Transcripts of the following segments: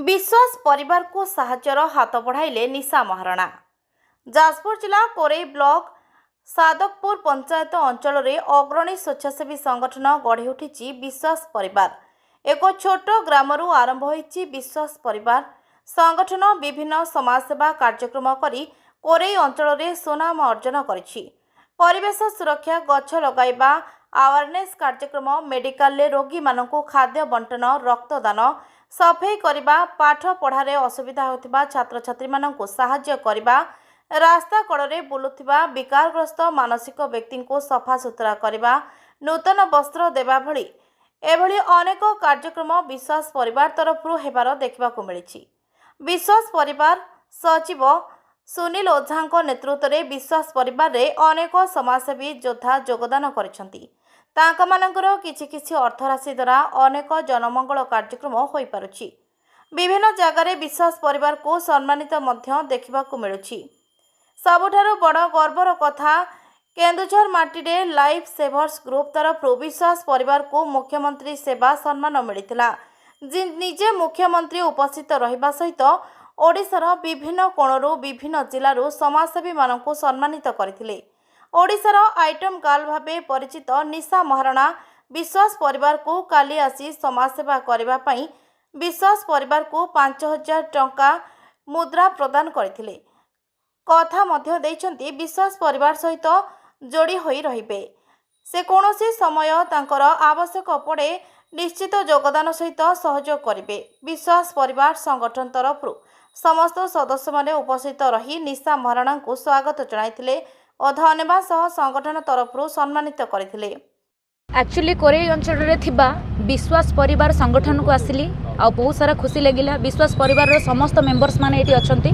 ବିଶ୍ୱାସ ପରିବାରକୁ ସାହାଯ୍ୟର ହାତ ବଢ଼ାଇଲେ ନିଶା ମହାରଣା। ଯାଜପୁର ଜିଲ୍ଲା କୋରେଇ ବ୍ଲକ ସାଦକପୁର ପଞ୍ଚାୟତ ଅଞ୍ଚଳରେ ଅଗ୍ରଣୀ ସ୍ୱେଚ୍ଛାସେବୀ ସଂଗଠନ ଗଢ଼ି ଉଠିଛି ବିଶ୍ୱାସ ପରିବାର। ଏକ ଛୋଟ ଗ୍ରାମରୁ ଆରମ୍ଭ ହୋଇଛି ବିଶ୍ୱାସ ପରିବାର ସଂଗଠନ। ବିଭିନ୍ନ ସମାଜସେବା କାର୍ଯ୍ୟକ୍ରମ କରି କୋରେଇ ଅଞ୍ଚଳରେ ସୁନାମ ଅର୍ଜନ କରିଛି। ପରିବେଶ ସୁରକ୍ଷା, ଗଛ ଲଗାଇବା, ଆୱାରନେସ୍ କାର୍ଯ୍ୟକ୍ରମ, ମେଡିକାଲରେ ରୋଗୀମାନଙ୍କୁ ଖାଦ୍ୟ ବଣ୍ଟନ, ରକ୍ତଦାନ, ସଫେଇ କରିବା, ପାଠ ପଢ଼ାରେ ଅସୁବିଧା ହେଉଥିବା ଛାତ୍ରଛାତ୍ରୀମାନଙ୍କୁ ସାହାଯ୍ୟ କରିବା, ରାସ୍ତା କଡ଼ରେ ବୁଲୁଥିବା ବିକାରଗ୍ରସ୍ତ ମାନସିକ ବ୍ୟକ୍ତିଙ୍କୁ ସଫାସୁତୁରା କରିବା, ନୂତନ ବସ୍ତ୍ର ଦେବା ଭଳି ଏଭଳି ଅନେକ କାର୍ଯ୍ୟକ୍ରମ ବିଶ୍ୱାସ ପରିବାର ତରଫରୁ ହେବାର ଦେଖିବାକୁ ମିଳିଛି। ବିଶ୍ୱାସ ପରିବାର ସଚିବ ସୁନୀଲ ଓଝାଙ୍କ ନେତୃତ୍ୱରେ ବିଶ୍ୱାସ ପରିବାରରେ ଅନେକ ସମାଜସେବୀ ଯୋଦ୍ଧା ଯୋଗଦାନ କରିଛନ୍ତି। ତାଙ୍କମାନଙ୍କର କିଛି କିଛି ଅର୍ଥରାଶି ଦ୍ୱାରା ଅନେକ ଜନମଙ୍ଗଳ କାର୍ଯ୍ୟକ୍ରମ ହୋଇପାରୁଛି। ବିଭିନ୍ନ ଜାଗାରେ ବିଶ୍ୱାସ ପରିବାରକୁ ସମ୍ମାନିତ ମଧ୍ୟ ଦେଖିବାକୁ ମିଳୁଛି। ସବୁଠାରୁ ବଡ଼ ଗର୍ବର କଥା, କେନ୍ଦୁଝର ମାଟିରେ ଲାଇଫ୍ ସେଭର୍ସ ଗ୍ରୁପ୍ ତରଫରୁ ବିଶ୍ୱାସ ପରିବାରକୁ ମୁଖ୍ୟମନ୍ତ୍ରୀ ସେବା ସମ୍ମାନ ମିଳିଥିଲା। ନିଜେ ମୁଖ୍ୟମନ୍ତ୍ରୀ ଉପସ୍ଥିତ ରହିବା ସହିତ ଓଡ଼ିଶାର ବିଭିନ୍ନ କୋଣରୁ, ବିଭିନ୍ନ ଜିଲ୍ଲାରୁ ସମାଜସେବୀମାନଙ୍କୁ ସମ୍ମାନିତ କରିଥିଲେ। ଓଡ଼ିଶାର ଆଇଟମ୍ ଗାର୍ଲ ଭାବେ ପରିଚିତ ନିଶା ମହାରଣା ବିଶ୍ୱାସ ପରିବାରକୁ କାଲି ଆସି ସମାଜସେବା କରିବା ପାଇଁ ବିଶ୍ୱାସ ପରିବାରକୁ 5000 ଟଙ୍କା ମୁଦ୍ରା ପ୍ରଦାନ କରିଥିଲେ। କଥା ମଧ୍ୟ ଦେଇଛନ୍ତି, ବିଶ୍ୱାସ ପରିବାର ସହିତ ଯୋଡ଼ି ହୋଇ ରହିବେ। ସେ କୌଣସି ସମୟ ତାଙ୍କର ଆବଶ୍ୟକ ପଡ଼େ, ନିଶ୍ଚିତ ଯୋଗଦାନ ସହିତ ସହଯୋଗ କରିବେ। ବିଶ୍ୱାସ ପରିବାର ସଂଗଠନ ତରଫରୁ ସମସ୍ତ ସଦସ୍ୟମାନେ ଉପସ୍ଥିତ ରହି ନିଶା ମହାରଣାଙ୍କୁ ସ୍ୱାଗତ ଜଣାଇଥିଲେ ଓ ଧନ୍ୟବାଦ ସହ ସଂଗଠନ ତରଫରୁ ସମ୍ମାନିତ କରିଥିଲେ। ଆକ୍ଚୁଆଲି କୋରେଇ ଅଞ୍ଚଳରେ ଥିବା ବିଶ୍ୱାସ ପରିବାର ସଂଗଠନକୁ ଆସିଲି ଆଉ ବହୁତ ସାରା ଖୁସି ଲାଗିଲା। ବିଶ୍ୱାସ ପରିବାରର ସମସ୍ତ ମେମ୍ବର୍ସ ମାନେ ଏଇଠି ଅଛନ୍ତି।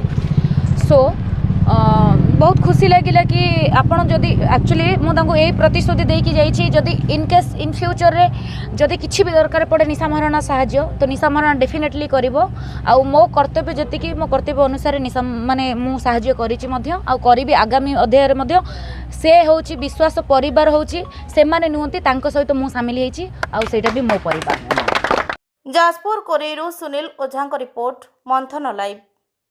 ସୋ ବହୁତ ଖୁସି ଲାଗିଲା କି ଆପଣ ଯଦି, ଆକ୍ଚୁଆଲି ମୁଁ ତାଙ୍କୁ ଏଇ ପ୍ରତିଶ୍ରୁତି ଦେଇକି ଯାଇଛି, ଯଦି ଇନ୍ କେସ୍ ଇନ୍ ଫ୍ୟୁଚରରେ ଯଦି କିଛି ବି ଦରକାର ପଡ଼େ ନିଶା ମହାରଣା ସାହାଯ୍ୟ, ତ ନିଶା ମହାରଣା ଡେଫିନେଟଲି କରିବ। ଆଉ ମୋ କର୍ତ୍ତବ୍ୟ ଯେତିକି, ମୋ କର୍ତ୍ତବ୍ୟ ଅନୁସାରେ ନିଶା ମାନେ ମୁଁ ସାହାଯ୍ୟ କରିଛି ମଧ୍ୟ ଆଉ କରିବି ଆଗାମୀ ଅଧ୍ୟାୟରେ ମଧ୍ୟ। ସେ ହେଉଛି ବିଶ୍ୱାସ ପରିବାର, ହେଉଛି ସେମାନେ ନୁହନ୍ତି, ତାଙ୍କ ସହିତ ମୁଁ ସାମିଲ ହେଇଛି ଆଉ ସେଇଟା ବି ମୋ ପରିବାର। ଯାଜପୁର କୋରେଇରୁ ସୁନୀଲ ଓଝାଙ୍କ ରିପୋର୍ଟ, ମନ୍ଥନ ଲାଇଭ୍।